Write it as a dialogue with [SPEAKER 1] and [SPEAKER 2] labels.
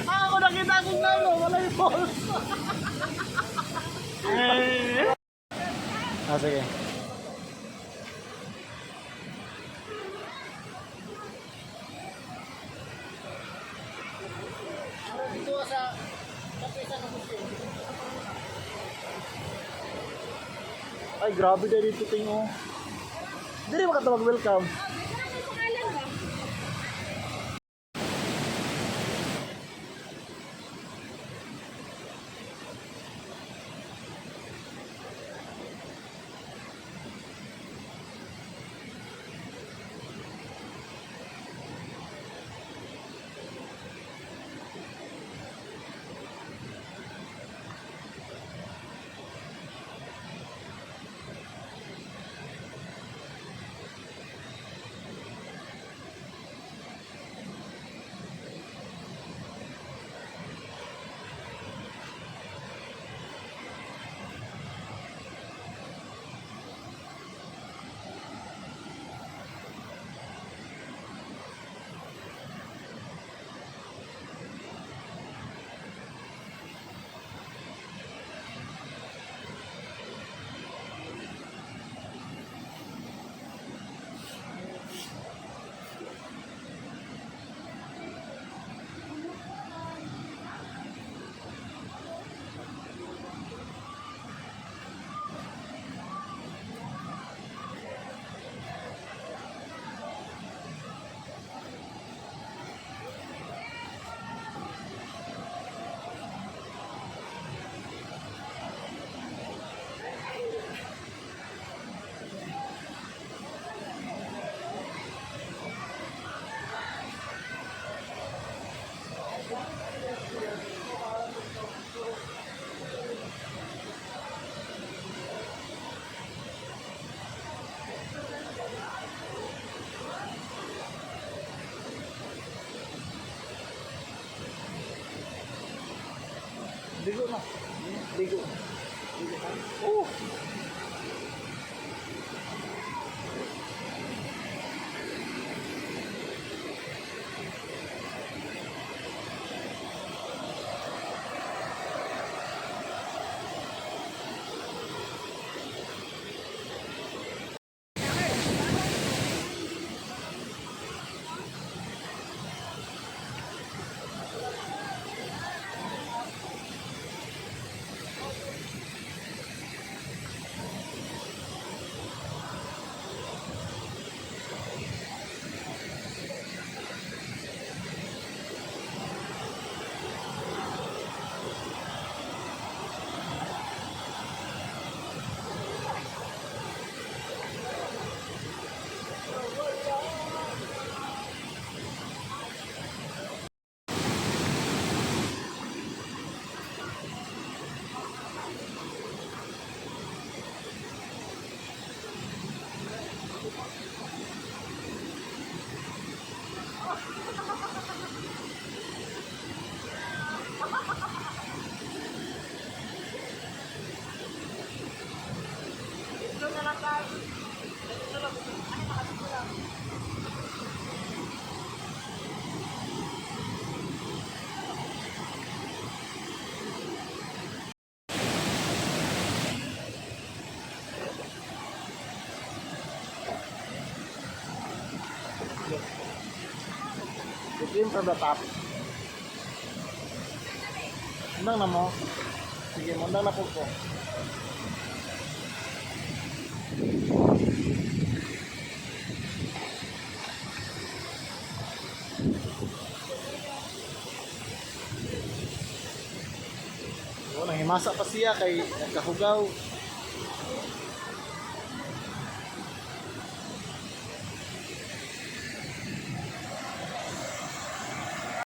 [SPEAKER 1] Ako nakita akong nalo, wala yung balls. Ah, sige.
[SPEAKER 2] Dito sa Kape San Agustin.
[SPEAKER 1] Ay, grabe na dito ting oh. Dili makatawag welcome.
[SPEAKER 3] Pangalan ba?
[SPEAKER 1] Ligo na. Ligo. Ligo ka. Oh. The cream from the top. Undang na mo. Sige, undang na po ko. Oh, nangimasa pa siya kay nagkahugaw.